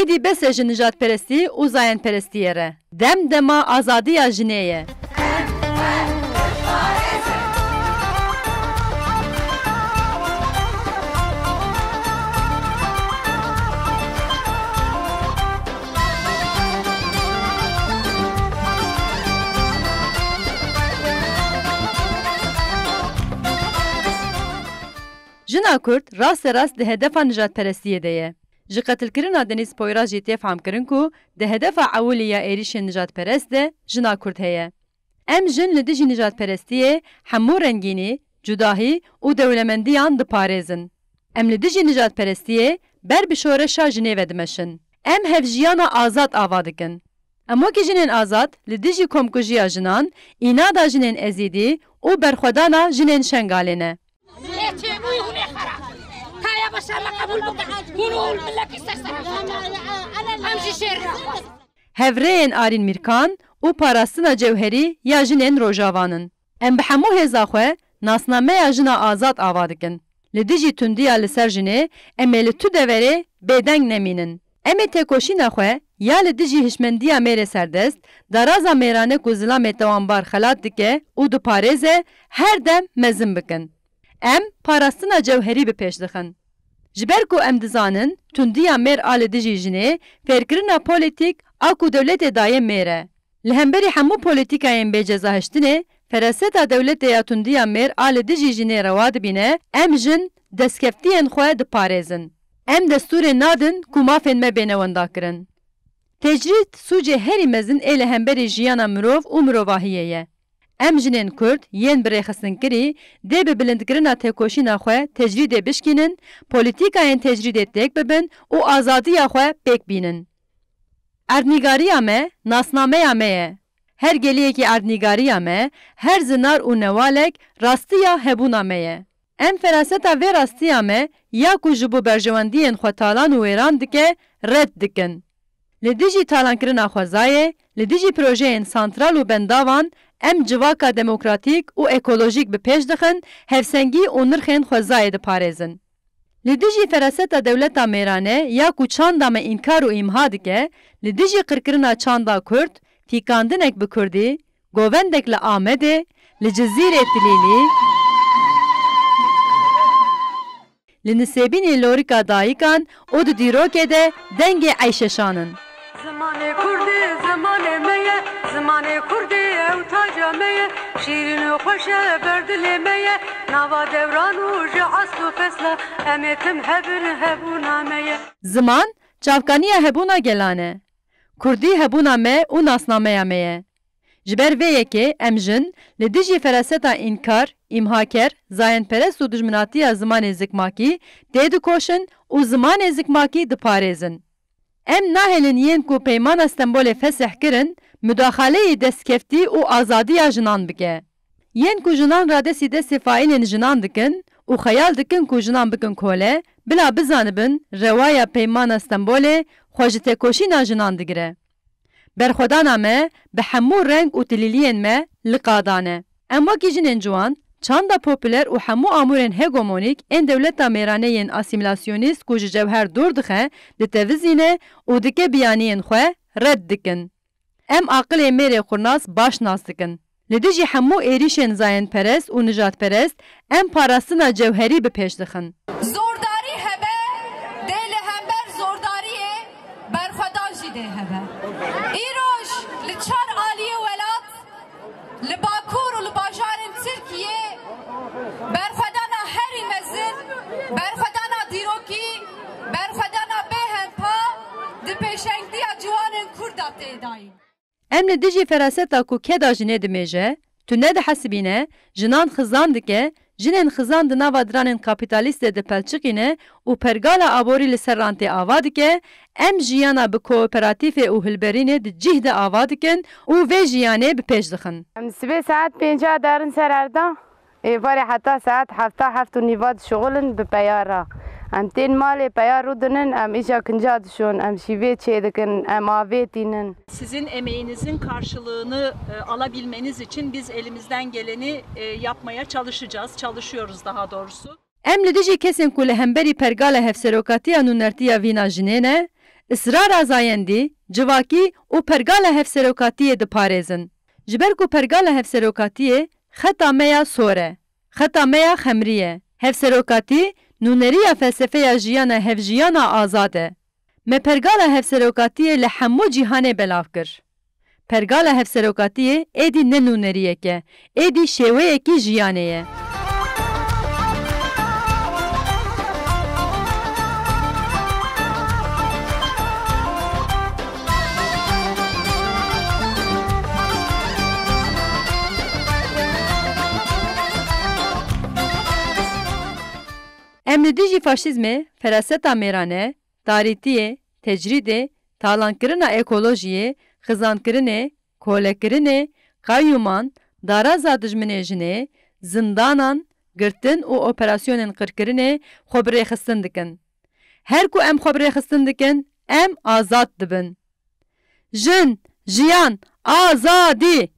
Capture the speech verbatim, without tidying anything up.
Êdî bes e ji nijadperestî û zayendperestiyê re. Dem dema azadiya jinê ye. Jina Kurd rasterast di hedefa nijadperestiyê de ye. Ji qetilkirina Denîz Poyraz jî tê fehmkirin ku di hedefa ewilî ya êrîşên nijadperest de jina Kurd heye. Em jin li dijî nijadperestiyê, hemû rengînî, cudahî û dewlemendiyan diparêzin. Em li dijî nijadperestiyê ber bi şoreşa jinê ve dimeşin. Em hevjiyana azad ava dikin. Em wekî jinên azad li dijî komkujiya jinan, înada jinên ezîdî û berxwedana jinên Şengalê ne. Ê çêbûyî hûn ê xera. Kaya başa me qebûl bikin. Hûn û hûn milletî ser ser. Em jî şêrî. Hevrêyên Arîn Mîrkan û parastina cewherî ya jinên Rojavan in. Em bi hemû hêza xwe nasnameya jina azad ava dikin. Li dijî tundiya li ser jinê em ê li tu deverê bêdeng nemînin. Em ê têkoşîna xwe ya li dijî hişmendiya mêrê serdest, daraza mêrane ku zilamê tewanbar xelat dike û diparêze, her dem mezin bikin. Em parastina cewherî bi pêş dixin. Ji ber ku em dizanin tundiya mêr a li dijî jinê fêrkirina polîtîk a ku dewletê daye mêr e. Li hemberî hemû polîtîkayên bêcezahiştinê, feraseta dewletê ya tundiya mêr a li dijî jinê rewa dibîne, em jin destkeftiyên xwe diparêzin. Em destûrê nadin ku mafên me bêne wendakirin. Tecrîd sûcê herî mezin ê li hemberî jiyana mirov û mirovahiyê ye. Em jinên Kurd yên birêxistinkirî dê bi bilindkirina têkoşîna xwe tecrîdê bişkînin, polîtîkayên tecrîdê têk bibin û azadiya xwe pêk bînin. Erdnîgariya me nasnameya me ye. Her geliyekî erdnîgariya me, her zinar û newalek rastiya hebûna me ye. Em feraseta vê rastiya me ya ku ji bo berjewendiyên xwe talan û wêran dike, red dikin. Li dijî talankirina xwezayê, li dijî projeyên santral û bendavan em civaka demokratîk û ekolojîk bi pêş dixin, hevsengî û nirxên xwezayê diparêzin. Li dijî feraseta dewleta mêrane ya ku çanda me înkar û îmha dike, li dijî qirkirina çanda Kurd, tîkandinek bi Kurdî, govendek li Amedê, li Cizîrê Tilîlî, li Nisêbînê lorika dayikan û di dîrokê de dengê Eyşeşan in. Zimanê Kurdî zimanê me ye, zimanê Kurdî ew taca me ye, şîrîn û xweş e ber dilê me ye, nava dewran û ji esl û fesla, em ê tim hebin hebûna me ye. Ziman, çavkaniya hebûna gelan e. Kurdî hebûna me û nasnameya me ye. Ji ber vê yekê em jin li dijî feraseta înkar, îmhaker, zayendperest û dijminatiya zimanê zikmakî têdikoşin û zimanê zikmakî diparêzin. Em nahêlin yên ku Peymana Stenbolê fesih kirin, mudaxaleyê destkeftî û azadiya jinan bike. Yên ku jinan radestî destê faîlên jinan dikin û xeyal dikin ku jinan bikin kole, bila bizanibin rewaya Peymana Stenbolê xwe ji têkoşîna jinan digire. Berxwedana me bi hemû reng û tilîliyên me li qadan e. Em wekî jinên ciwan, çanda populer û hemû amûrên hegemonîk ên dewleta mêrane yên asîmîlasyonîst ku ji cewher dûr dixe, ditevizîne û dike biyaniyên xwe red dikin. Em aqilê mêrê xurnas baş nas dikin. Li dijî hemû êrîşên zayendperest û nijadperest em parastina cewherî bi pêş dixin. Zordarî hebe, dê li hember zordariyê berxwedan jî dê hebe. Îroj li çar aliyê welat, li Bakur û li bajarên Tirkiyê berxwedana herî mezin, berxwedana dîrokî, berxwedana bêhempa di pêşengtiya ciwanên Kurd de tê dayîn. Em li dijî feraseta ku keda jinê dimêje, tu nedihesibîne, jinan xizan dike, jinên xizan di nava diranên kapîtalîst de dipelçiqîne û pergala aborî li ser rantê ava dike, em jiyana bi kooperatîfê û hilberînê di cih de ava dikin û vê jiyanê bi pêş dixin. Em sibê saet pênca derin ser erda. Êvarê heta saet hefta heft û nîva dişixulin bi peya re. Em tên malê peya rûdinin, em îja kinca dişon, em şîvê çêdikin, em avê tînin. Sizin emeğinizin karşılığını, e, alabilmeniz için biz elimizden geleni, e, yapmaya çalışacağız, çalışıyoruz daha doğrusu. Em li dijî kesên ku li hemberî pergala hevserokatiya nûnertiya vîna jinê ne, Israra zayendî, civakî û pergala hevserokatiyê diparêzin. Ji ber ku pergala hevserokatiyê xeta me ya sor e, xeta me ya xemrî ye. Hevserokatî nûneriya felsefeya jiyana hevjiyana azad e. Me pergala hevserokatiyê li hemû cîhanê belav kir. Pergala hevserokatiyê êdî ne nûneriyek e, êdî şêweyekî jiyanê ye. Em li dijî faşîzmê, feraseta mêrane, tarîtiyê, tecrîdê, talankirina ekolojiyê, xizankirinê, kolekirinê, qayûman, daraza dijminê jinê, zindanan, girtin û operasyonên qirkirinê xwe bi rêxistin dikin. Her ku em xwe bi rêxistin dikin, em azad dibin. Jin, jiyan, azadî!